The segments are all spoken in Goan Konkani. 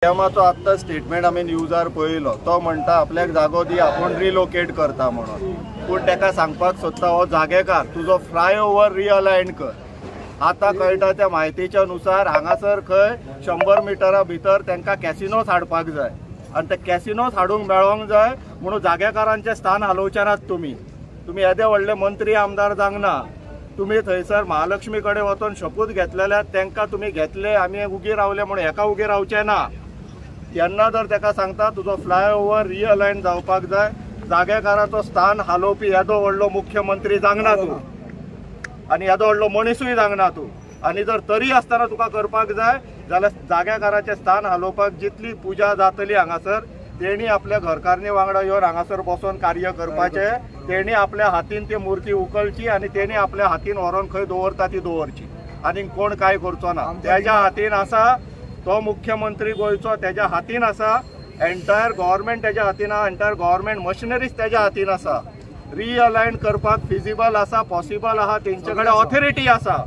सीएमाचो आत्तां स्टेटमेंट आमी न्यूजार पळयलो, तो म्हणटा आपल्याक जागो दी, आपूण रिलोकेट करता म्हणून. पूण ताका सांगपाक सोदता हो जागेकार तुजो फ्लायओवर रिअलायन कर. आतां कळटा त्या म्हायतीच्या नुसार हांगासर खंय 100 मिटरा भितर तांकां कॅसिनोज हाडपाक जाय आनी ते कॅसिनोज हाडूंक मेळोंक जाय म्हणून जागेकारांचें स्थान हालोवचे नात. तुमी तुमी येदे व्हडले मंत्री आमदार जावंक ना, तुमी थंयसर महालक्ष्मी कडेन वचून शपूत घेतलेल्या तांकां तुमी घेतले, आमी उगी रावले म्हणून हेका उगी रावचे ना. तेन्ना जर ताका सांगता तुजो फ्लायओवर रिअलायन जावपाक जाय, जागेकाराचो स्थान हालोवपी येदो व्हडलो मुख्यमंत्री जावंक ना तूं आनी येदो व्हडलो मनिसूय जावंक ना तूं. आनी जर तरी आसतना तुका करपाक जाय जाल्यार जागेकाराचें स्थान हालोवपाक जितली पुजा जातली हांगासर तेणी आपल्या घरकारणी वांगडा येवन हांगासर बसोन कार्य करपाचें, तेणी आपल्या हातीन ती मूर्ती उखलची आनी तेणी आपल्या हातीन व्हरोन खंय दवरता ती दवरची आनी कोण कांय करचो ना. तेज्या हातीन आसा तो मुख्यमंत्री गोंयचो, तेज्या हातीन आसा एंटायर गव्हर्मेंट, तेज्या हातीन आसा एंटायर गव्हर्मेंट मशिनरीज तेज्या हातीन आसा. रिअलायन करपाक फिजिबल आसा, पॉसिबल आसा, तेंचे कडेन ऑथॉरिटी आसा.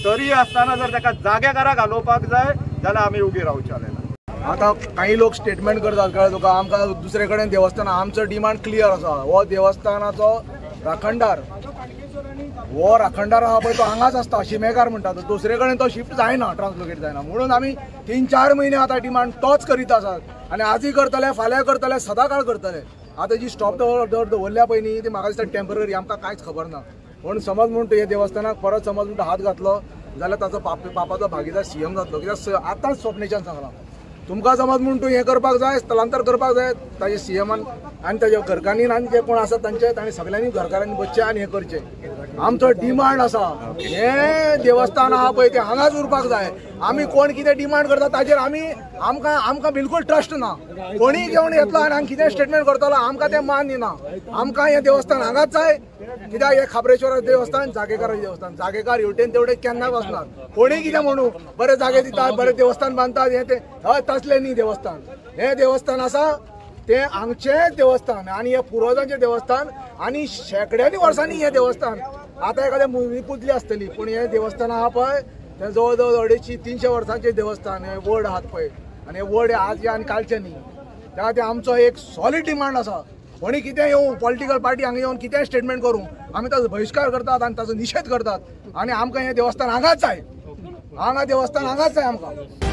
तरी आसतना जर ताका जागेकाराक घालोवपाक जाय जाल्यार आमी उगी रावचे ना. आतां काही लोक स्टेटमेंट करतात कळ्ळें तुका, आमकां दुसरे कडेन देवस्थान, आमचो डिमांड क्लियर आसा. हो देवस्थानाचो राखणदार, हो राखणदार आहा पळय तो हांगाच आसता, शिमेकार म्हणटा तो, दुसरे कडेन तो शिफ्ट जायना, ट्रान्सलोकेट जायना. म्हणून आमी 3-4 म्हयने आतां डिमांड तोच करीत आसात आनी आजूय करतले, फाल्यां करतले, सदांकाळ करतले. आतां जी स्टॉप दवरल्या पळय न्ही ती म्हाका दिसता टेम्पररी, आमकां कांयच खबर ना. पूण समज म्हूण हे देवस्थानाक परत समज म्हूण हात घातलो जाल्यार ताचो पापाचो भागीदार सीएम जातलो. कित्याक आतांच स्वप्नेच्यान सांगलां तुमकां, समज म्हूण तूं हें करपाक जाय, स्थलांतर करपाक जाय, ताजे सीएमान आनी ताज्या घरकान्नीन आनी जे कोण आसा तांचे तांणी सगळ्यांनी घरकारांनी बसचें आनी हें करचें. आमचो डिमांड आसा हें देवस्थान आहा पळय तें हांगाच उरपाक जाय. आमी कोण कितें डिमांड करता ताजेर आमी आमकां आमकां बिलकूल ट्रस्ट ना. कोणीय घेवन येतलो आनी हांगा कितें स्टेटमेंट करतलो आमकां तें मान्य ना. आमकां हें देवस्थान हांगाच जाय. कित्याक हें खाप्रेश्वर देवस्थान जागेकाराचें देवस्थान, जागेकार हेवटेन तेवटेन केन्नाच वचनात. कोणीय कितें म्हणू, बरे जागे दितात, बरे देवस्थान बांदतात, हें तें, हय तसलें न्ही देवस्थान. हें देवस्थान आसा तें हांगचें देवस्थान आनी हें पुर्वजांचें देवस्थान आनी शेंकड्यांनी वर्सांनी हें देवस्थान आतां एखाद्या मुवी पुजली आसतली, पूण हें देवस्थान आहा पळय तें जवळ जवळ 250-300 वर्सांचें देवस्थान. हें वड आहात पळय आनी हें वड आजचें आनी कालचें न्ही. त्या खातीर आमचो एक सॉलीड डिमांड आसा. कोणी कितें येवं, पॉलिटिकल पार्टी हांगा येवन कितेंय स्टेटमेंट करूं, आमी ताचो बहिश्कार करतात आनी ताचो निशेध करतात. आनी आमकां हें देवस्थान हांगाच जाय, हांगा देवस्थान हांगाच जाय आमकां.